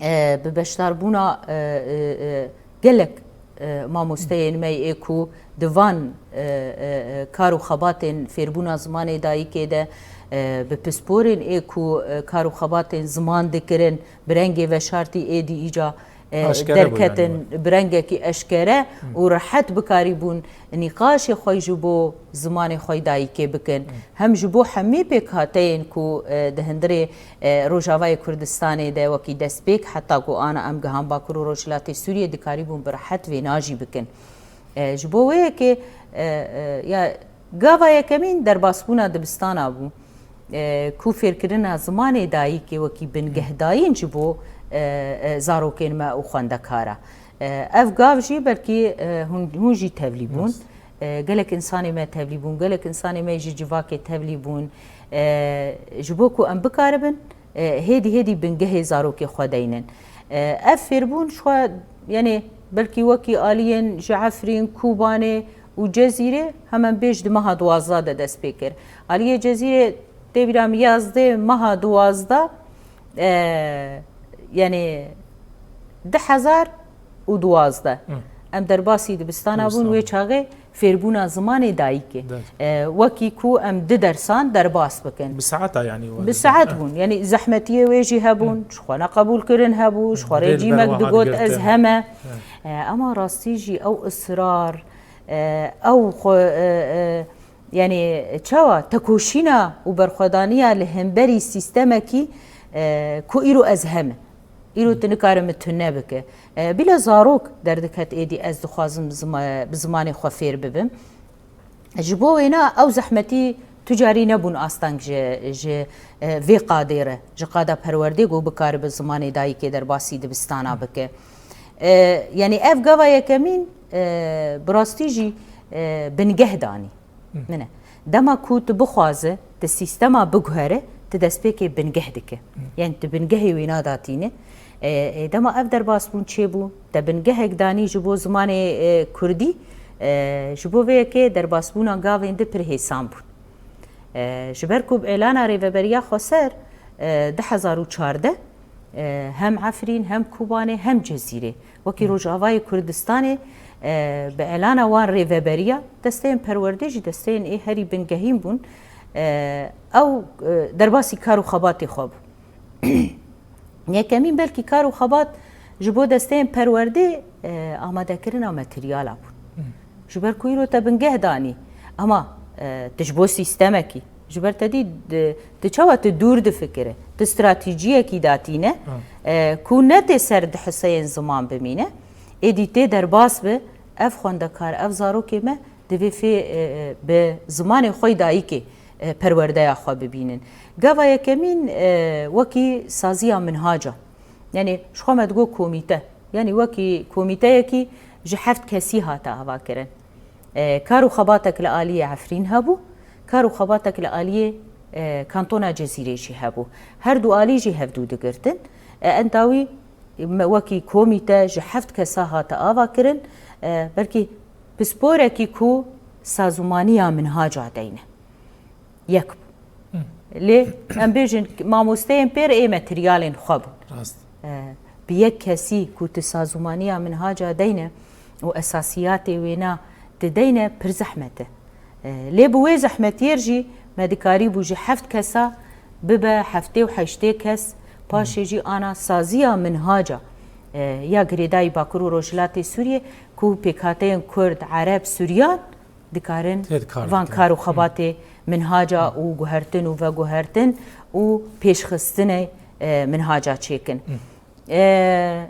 E, bi beşdarbûna, e, e, e, gelek, e, mamosteyên me yê ku di van, e, e, e, kar û xebatên fêrbûna zimanê dayikê de, e, bi pisporên ê ku, e, kar û xebatên ziman dikirin, bi rengê veşartî êdî îca, e, Aşkere bû, derketin, yani, bi rengekî eşkere û rehet bikarîbûn nîqaşê xwe ji bo zimanê xwe dayikê bikin. Hem ji bo hemî pêkhateyên ku, e, di hundirê, e, Rojavayê Kurdistanê de wekî destpêk heta ku ana em gihan Bakur û Rojhilatê Sûriyê dikarîbûn bi rehet vêna jî bikin. E, ji bo wê yekê, e, e, ya gava yekemîn derbasbûna dibistana bû, e, ku fêrkirina zimanê dayikê wekî bingehdayîn ji bo, e, e, zarokên me û xwendekara. E, ev gav jî belkî, e, hûn, hûn jî tevlî bûn. Rast. E, gelek insanê me tevlî bûn, gelek insanê me ji civakê tevlî bûn. E, ji bo ku em bikaribin, e, hêdî hêdî bingehê zarokê xwe deynin. E, ev fêrbûn ji xwe, yanî belkî wekî aliyên ji Efrîn, Kobanê û Cezîrê hemen bêj di meha duwazdeh de dest pê kir. Aliyê Cezîrê tê bîra min yazdê meha duwazdeh, e, yanî du hezar û duwazdeh. Hı. Em derbasî dibistana bûn, dibistana, wê çaxê fêrbûna zimanê dayikê. De. E, wekî ku em du dersan derbas bikin. Bi saeta, yani, bi saet bûn. Yani zehmetiyê wê jî hebûn, ji xwe neqebûlkirin hebû, ji xwe rê cîmek digot ez heme. E, ama rastî jî ew israr, e, ew xwe, e, e, yani çawa tekoşîna û berxwedaniya li hemberî sîstemekî, e, ku îro ez heme. Îro tu nikare min tune bike. E, bila zarok derdiket êdî ez dixwazim zima-, bi zimanê xwe fêr bibim. Ji bo wêna ew zehmetî tu carî nebûn asteng ji, ji, e, vê qadê re, ji qada perwerdê ku bikaribe zimanê dayikê derbasî dibistana bike. E, yanî ev gava yekemîn, e, bi rastî jî, e, bingeh danî. Hı. Min e. Dema ku tu bixwaze, tu sîstema biguhere, tu destpêkê bingeh dike. Hı. Yani tu bingehê wê nadatîne. E, e, dema ev derbasbûn çêbû, te bingehek danî ji bo zimanê, e, kurdî, e, ji bo vê yekê derbasbûna gavên di pir hêsan bûn. E, ji ber ku bi elana Rêveberiya Xweser, e, du hezar û çardeh, e, hem Efrîn, hem Kobanê, hem Cezîrê, wekî Rojavayê Kurdistanê, e, bi elana wan rêveberiya, desteyên perwerdê jî desteyên ê herî bingehîn bûn. E, ew, e, derbasî kar û xebatê xwe bû. Yekemîn belkî kar û xebat ji bo desteyên perwerdê, e, amadekirina materyala bûn. Ji ber ku îro te bingeh danî, ama, e, tu ji bo sîstemekî, ji ber te dî, di-, tu çawa tu dûr difikire, tu stratejiyekî datîne, e, ku ne tê ser di hiseyên ziman bimîne, êdî tê derbas bi, Ev xwendekar, ev zarokê me divê fê, e, e, bi zimanê xwe yê dayikê, e, perwerdeya xwe bibînin. Gava yekemîn, e, wekî saziya minhaca. Yanî ji xwe me digot komîte. Yanî wekî komîteyekî ji heft kesî hate avakirin. E, kar û xebatek li aliyê Efrîn hebû, kar û xebatek li aliyê, e, kantona Cezîrê jî hebû. Her du alî jî hevdû digirtin. E, entawî me wekî komîte ji heft kesa hate avakirin, e, belkî pisporekî ku sazûmaniya minhaca deyne. Yek bû. Lê em bêjin mamosteyên pêr ê materyalên xwe bûn. Rast. E, bi yek kesî ku tu sazûmaniya minhaca deyne û esasiyatê wêna tu deyne pir zehmet e. E, lê bi wê zehmetiyê jî me dikarîbû ji heft kesa bibe heftê û heştê kes, paşê jî ana saziya minhaca, e, ya girêdayî Bakur û Rojhilatê Sûriyê ku pêkhateyên Kurd, Ereb, Suryan dikarin Tê dikar van bikin. Kar û xebatê minhaca û guhertin û veguhertin û pêşxistinê, e, minhaca çêkin. E,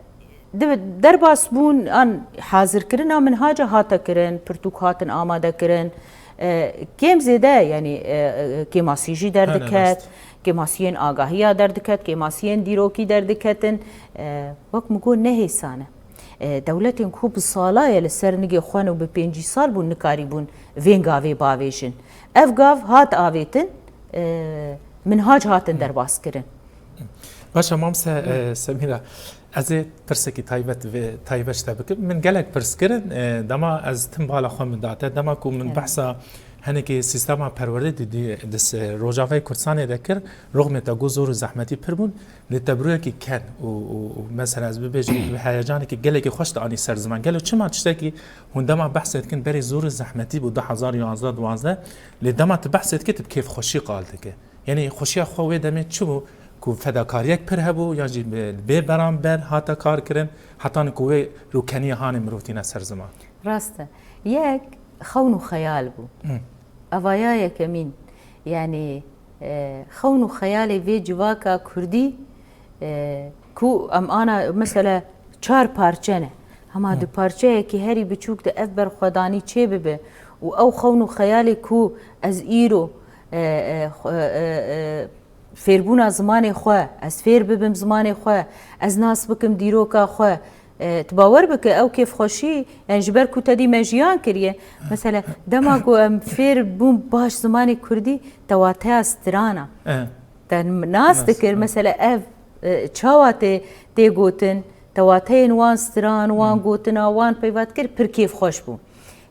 di-, derbas bûn an hazirkirina minhaca hate kirin, pirtûk hatin amade kirin. E, kêm zêde, yanî, e, e, kêmasî jî Hene derdiket, rast. Kêmasiyên agahiya derdiket, kêmasiyên dîrokî derdiketin. E, wek min got, ne hêsan e. E, dewletên ku bi sala ye li ser nigê xwe ne û bi pêncî sal bûn nikarîbûn vên gavê bavêjin. Ev gav hat avêtin, e, minhac hatin derbas kirin. Baş e, mamse, e, Semîra, ez ê pirsekî taybet vê, taybet ji te bikim. Min gelek pirs kirin, e, dema ez tim bala xwe min da te, dema ku min Evet. behsa henekê sîstema perwerdê di, di, di s-, Rojavayê Kurdistanê de kir, rixmê te got zor û zehmetî pir bûn, lê te bi rûyekî ken û, û, û mesela ez bibêjim bi heyecanekî gelekî xweş te anî ser ziman. Gelo çima tiştekî hûn dema behsê dikin berê zor û zehmetî bû du hezar yanzdeh duwazdeh, lê dema tu behsê dikî tu bi kêfxweşî qal dike. Yanî xweşiya xwe wê demê çi bû ku fedakariyek pir hebû yan jî bi, bê beramber hate kar kirin, hetanî ku wê rûkeniyê hanê mirov tîne ser ziman? Rast e. Yek xewn û xeyal bû. Hı. Evaya yekemîn. Yanî, e, xewn û xeyalê vê civaka kurdî, e, ku em ana mesela çar parçe ne. Hema Hı. di parçeyekî herî biçûk de ev berxwedanî çê bibe û ew xewn û xeyalê ku ez îro, e, e, xwe, e, e, fêrbûna zimanê xwe, ez fêr bibim zimanê xwe, ez nas bikim dîroka xwe. E, tu bawer bike, ew kêfxweşî, yani ji ber ku te dî me jiyan kiriye. Mesela, dema ku em fêr bûn baş zimanê kurdî, te wateya strana. E. Te nas Nas, dikir, e. mesela, ev, e, çawa tê, tê gotin, te wateyên wan stran, wan Hı. gotina, wan peyva dikir, pir kêfxweş bû.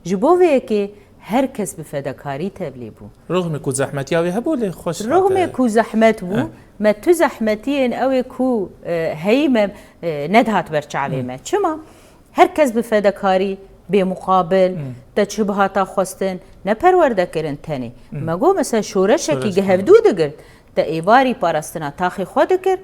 Ji bo vê yekê her kes bi fedakarî tevlî bû. Rixmê ku zehmetiya wê hebû lê xweş Rixmê hate. ku zehmet bû, Eh. me tu zehmetiyên ew ê ku, e, heyî me, e, nedihat ber çavê Hmm. me. Çima? Her kes bi fedakarî, bê muqabil, Hmm. te çi bihata xwestin, ne perwerde kirin tenê. Hmm. Me got, mesela şoreşekî Şoreş, ge hevdû digirt, te êvarî parastina taxê xwe dikir,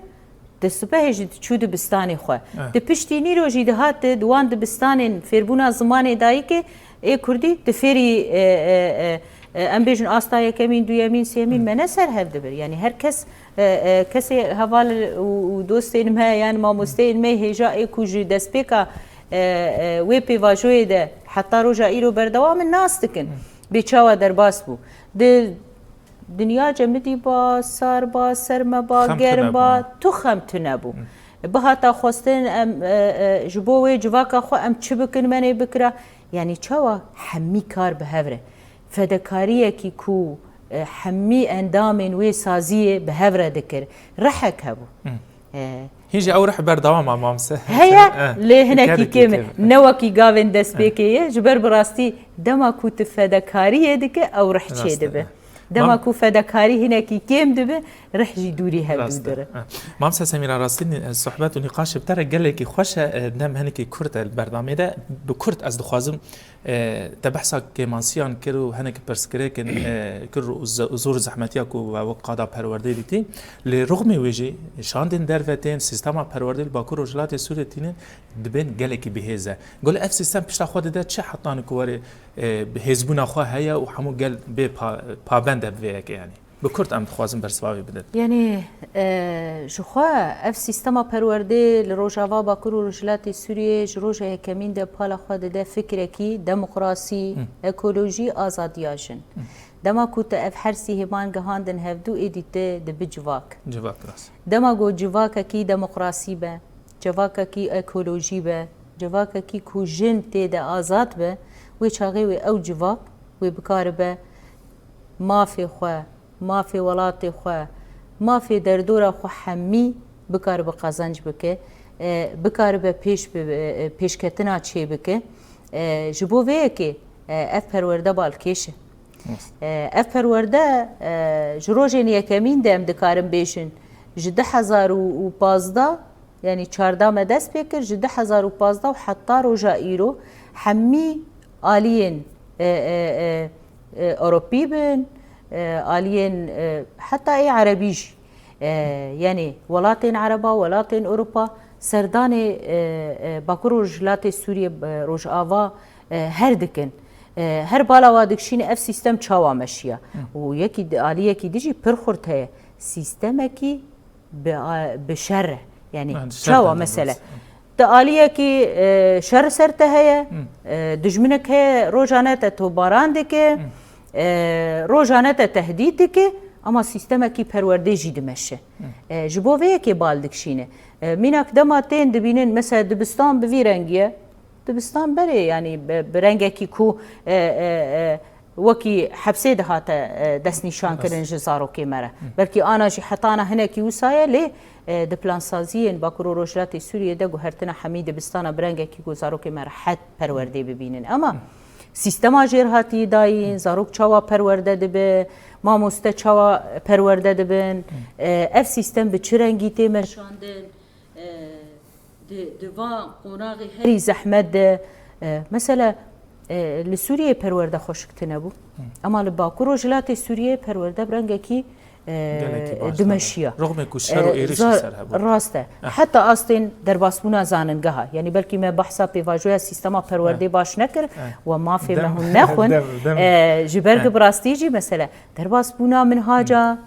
Di sibehê jî diçû dibistanê xwe. Eh. Di piştî nîro jî dihat di wan dibistanên fêrbûna zimanê dayikê ê kurdî di fêrî, e, e, e, e, em bêjin asta yekemîn, duyemîn, sêyemîn Hmm. me ne ser hev dibir. Yanî her kes, e, e, kesê heval û, û dostên me yan mamosteyên me hêja ê ku ji destpêka, e, e, wê pêvajoyê de heta roja îro berdewam in nas dikin. Hmm. Bê çawa derbas bû. Di Dinya cemidî ba, sar ba, serme ba, Xem germ tune ba, bû. tu xem tune bû. Hı. Bihata xwestin em, e, e, ji bo wê civaka xwe em çi bikin, me nê bikira. Yanî çawa hemî kar bi hev re. Fedekariyekî ku, e, hemî endamên wê saziyê bi hev re dikir. Rehek hebû. Hı. E, Hîn jî ew rih berdewam a, mamse. Heye, Eh, lê hinekî kêm e. kêm e. Ne wekî gavên destpêkê ye. Ji ber bi rastî dema ku tu fedekariyê dike, ew rih Rast e. çêdibe. Dema Mam- ku fedekarî hinekî kêm dibe, rih jî dûrî hev Rast e. dû dire. Eh. Mamse Semîra, rastî ni-, sohbet û nîqaşê bi te re gelekî xweş e. Eh, dem hinekî kurt e li berdamê de. Bi kurt ez dixwazim, eh, te behsa kêmasiyan kir û hinek pirsgirêkin, eh, kir û ze-, zor û zehmetiya ku we wek qada perwerdeyê dîtî. Lê rixmê wê jî şandên derve tên, sîstema perwerdeyê li Bakur Rojhilatê Sûriyê tînin, dibên gelekî bihêz e. Gelo ev sîstem pişta xwe dide çi hetanî ku werê, e, hêzbûna xwe heye û hemû gel bê pa-, pabend e bi vê yekê yanî? Bi kurt em dixwazin bersivavî bidin. Yanî e, ji xwe ev sîstema perwerdê li Rojava Bakur û Rojhilatê Sûriyê ji roja yekemîn de pala xwe dide fikrekî demokrasî, ekolojî, azadiya jin. Dema ku te ev her sî hêman gihandin hevdû êdî te dibi civak. Civak rast. Dema ku civakekî demokrasî be, civakekî ekolojî be, civakekî ku jin tê de azad be, wê çaxê wê ew civak wê bikaribe mafê xwe, mafê welatê xwe, mafê derdora xwe hemî bikaribe qezenc bike, e, bikaribe pêş bi, e, pêşketina çêbike. E, ji bo vê yekê e, ev perwerde balkêş e. E, ev perwerde e, ji rojên yekemîn de em dikarin bêjin, ji du hezar û pazdeh, yanî çardeh me dest pê kir, ji du hezar û pazdeh û heta roja îro hemî aliyên e, e, e, e, Ewropî bin, e, aliyên e, heta ê Erebî jî, e, yanî welatên Ereba, welatên Ewropa, serdanê e, e, Bakur û Rojhilatê Sûriyê, e, Rojava e, her dikin. E, her bala wa dikişîne ev sîstem çawa meşiya. Û yekî di, aliyekî dijî pir xurt heye. Sîstemekî bi, a- bi şer e. Yanî Ha, şer çawa tende mesele? Biraz. Di aliyekî e, şer ser te heye, e, dijminek heye, rojane te tobaran dike, e, rojane te tehdît dike, ama sîstemekî perwerdê jî dimeşe. E, ji bo vê yekê bal dikişîne. E, mînak dema tên dibînin, mesela dibistan bi vî rengî ye, dibistan berê, yanî bi, bi rengekî ku e, e, e, wekî hepsê dihate e, destnîşankirin Rast. ji zarokê me re. Belkî ana jî hetana hinekî wisa ye, lê e, di plansaziyên Bakur û Rojhilatê Sûriyê de guhertina hemî dibistana bi rengekî ku zarokê me rehet perwerdê bibînin. Ema sîstema jêrhatî dayîn, zarok çawa perwerde dibe, mamoste çawa perwerde dibin, e, ev sîstem bi çi rengî tê meşandin, e, di, di van qonaxê herî zehmet de, e, mesela, e, li Sûriyeyê perwerde xweşik tune bû. Ema li Bakur Rojhilatê Sûriyeyê perwerde bi rengekî e, Gelekî baş dimeşiya. Rixmê ku şer û E, êrîş li zar- ser hebû. Rast e. Eh. Heta astên derbasbûna zaningeha. Yanî belkî me behsa pêvajoya sîstema perwerdê Eh. baş nekir Eh. we mafê me Dem- hûn nexwin. dem- dem- E, ji ber Eh. ku bi rastî jî mesele derbasbûna minhaca,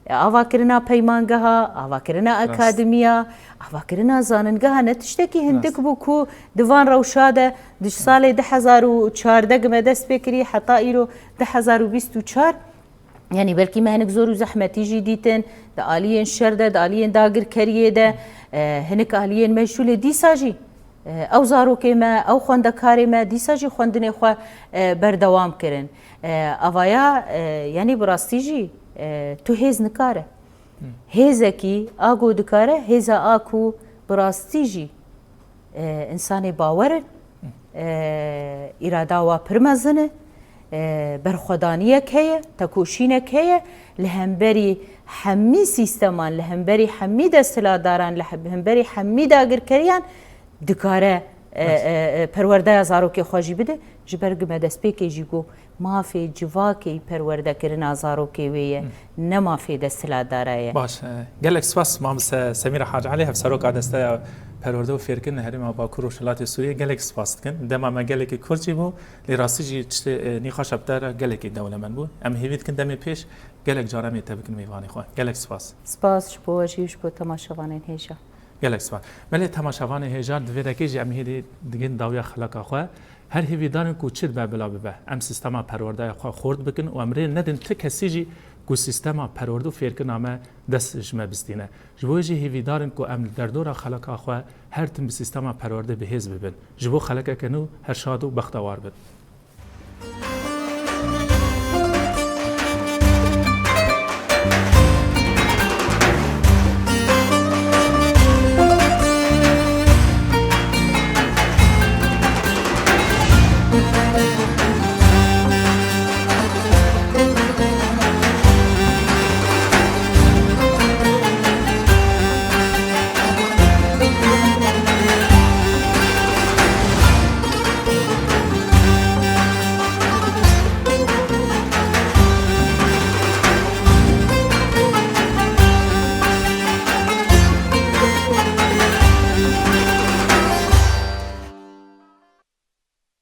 e, avakirina peymangeha, avakirina Rast. akademiya, avakirina zaningeha ne tiştekî hindik Rast. bû ku di van rewşa de di salê du hezar û çardeh me dest pê kirî heta îro du hezar û bîst û çar. Yanî belkî me hinek zor û zehmetî jî dîtin, di aliyên şer de, di aliyên dagirkeriyê de, e, hinek aliyên me jî lê dîsa jî, e, ew zarokê me, ew xwendekarê me dîsa jî xwendinê xwe, e, berdewam kirin. E, avaya, e, yanî bi rastî jî, e, tu hêz nikare. Hêzekî a ku dikare, hêza a ku bi rastî jî e, însanê bawer in, e, îrada wa pir mezin e, e, berxwedaniyek heye, tekoşînek heye, li hemberî hemî sîsteman, li hemberî hemî desthilatdaran, li he- hemberî hemî dagirkeriyan dikare, e, Rast. e, e, perwerdeya zarokê xwe jî bide. Ji ber ku me destpêkê jî got, mafê civakê perwerdekirina zarokê wê ye, Hı. ne mafê desthilatdara ye. Baş, e, gelek spas mamoste Semîra Hacî Elî, hevseroka Desteya Perwerde û Fêrkirinê Herêma Bakur Rojhilatê Sûriyê, gelek spas dikin. Dema me gelekî kurt jî bû, lê rastî jî tiştê, e, nîqaşa bi te re gelekî dewlemend bû. Em hêvî dikin demê pêş gelek caran ê te bikin mêvanê xwe. Gelek spas. Spas ji bo we jî û ji bo temaşevanên hêja. Gelek spas. Belê temaşevanê hêja, di vê dekê jî em hêdî digin dawiya xeleka xwe. Her hêvîdarin ku çi dibe bila bibe. Em sîstema perwerdeya xwe xurt bikin û em rê nedin ti kesî jî ku sîstema perwerde û fêrkirina me dest ji me bistîne. Ji bo wê jî hêvîdarin ku em li derdora xeleka xwe her tim bi sîstema perwerde bi hêz bibin. Ji bo xelekeke nû her şad û bextewar bin.